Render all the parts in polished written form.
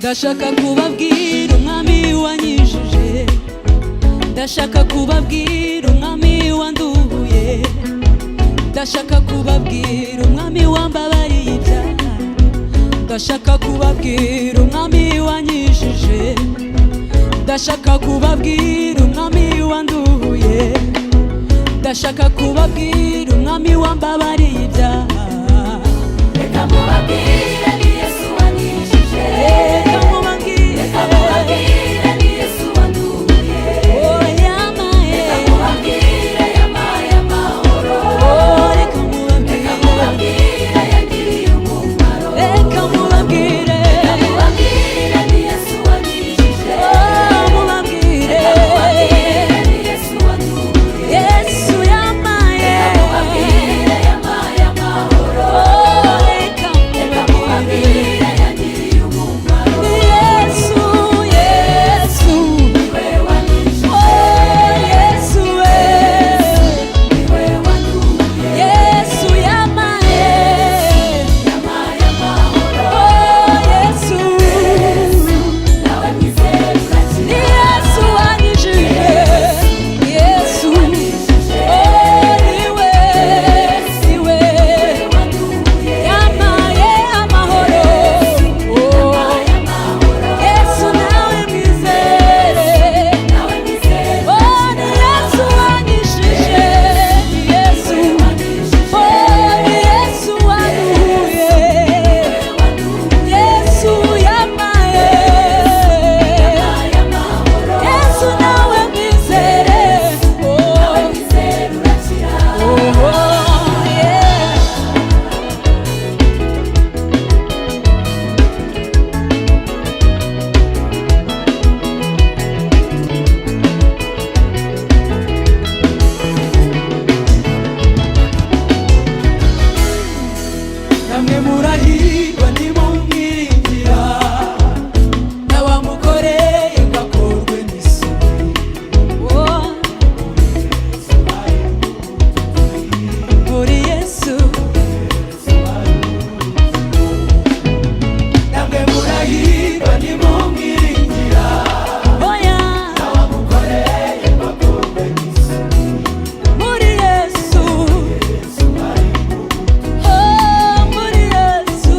Ndashaka kubabwira umwami wanyijije, ndashaka kubabwira umwami wanduhuye, ndashaka kubabwira umwami wambabariye ibyaha, ndashaka kubabwira umwami wanyijije, ndashaka kubabwira umwami wanduhuye, ndashaka kubabwira umwami wambabariye ibyaha. Reka mubabwire, ni Yesu wanyijije. Reka mubabwire. Reka mubabwire, ni Yesu wanduhuye. Oh, yamaye. Reka mubabwire, yampaye amahoro. Oh, reka Reka mubabwire. mubabwire, yangiriye umumaro. Reka mubabwire. Reka mubabwire, ni Yesu wanyijije. Oh, mubabwire. Reka mubabwire, ni Yesu wanduhuye. Yesu yamaye. Reka mubabwire, yampaye amahoro. Oh, reka Reka mubabwire. mubabwire, yangiriye umumaro. Yesu, Yesu. Niwe wanyijije. Oh, Yesu we. Niwe wanduhuye. Yesu yamaye. Yampaye amahoro. Oh, Yesu. Nawe mwizere Ni urakira. Yesu wanyijije. Yesu. Oh, niwe, niwe. Yampaye amahoro. Oh, Yesu nawe mwizere. Oh, ni Yesu wanyijije. Ni Yesu. Oh, ni Yesu wanduhuye. Yesu yamaye. Yesu nawe mwizere. Oh, oh, yeah. Namwe murahirwa nimumwiringira, n'abamukoreye ngo akorwe n'isuri. Oh, muri Yesu. Namwe murahirwa nimumwiringira, Oya, n'abamukoreye ngo akorwe n'isuri. muri Yesu. Oh, muri Yesu.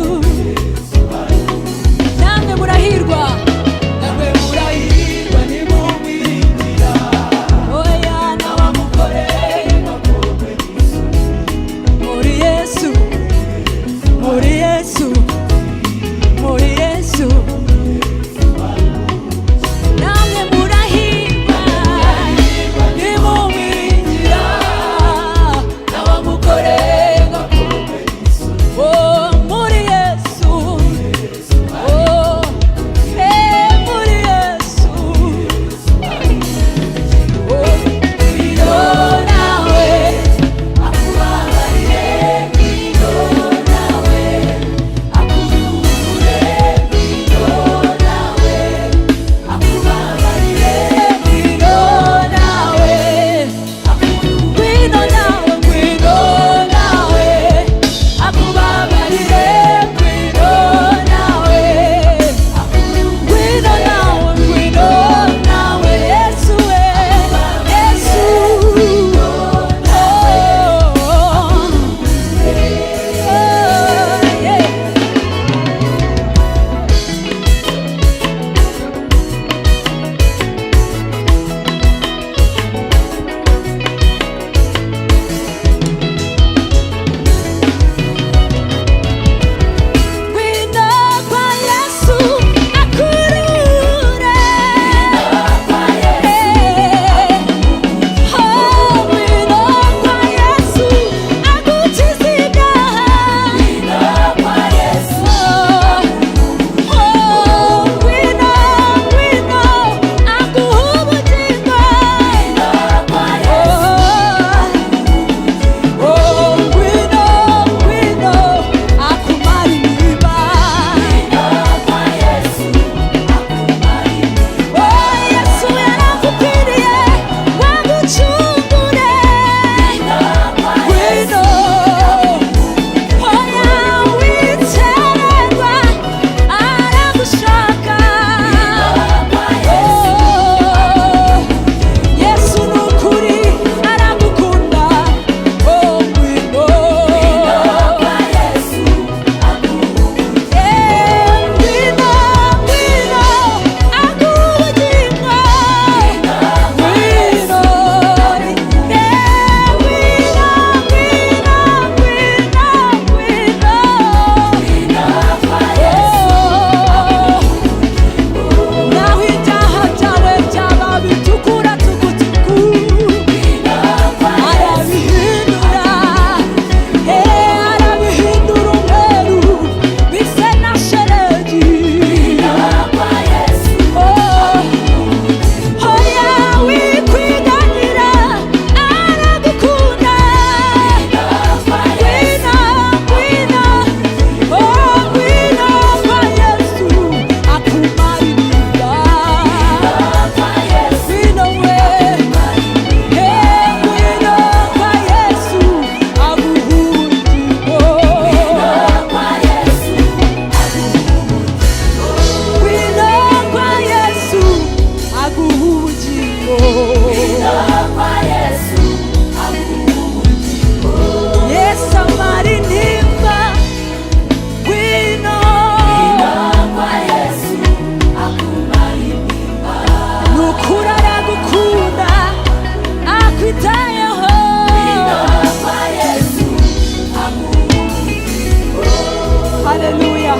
Haleluya,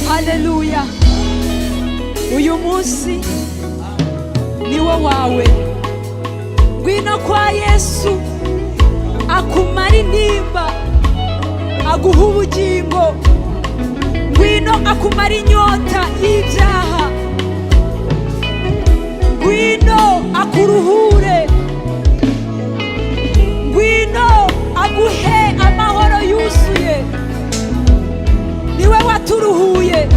haleluya. Uyu munsi niwo wawe. Ngwino kwa Yesu akumara intimba, aguha ubugingo. Ngwino akumara inyota y'ibyaha. Ngwino akuruhure. Ngwino aguhe amahoro yuzuye. Niwe waturuhuye,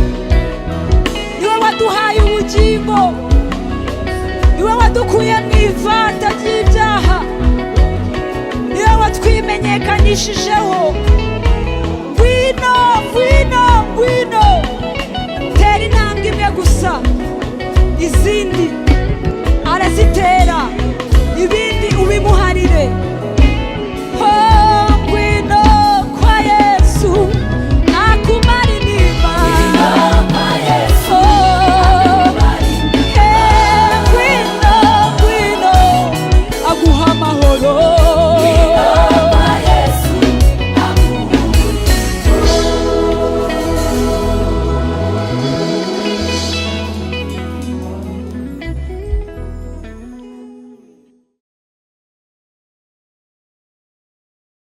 niwe waduhaye ubugingo, niwe wadukuye mu ivata ry'ibyaha, niwe watwimenyekanishijeho. Ngwino, ngwino, ngwino. Tera intambwe imwe gusa, izindi arazitera.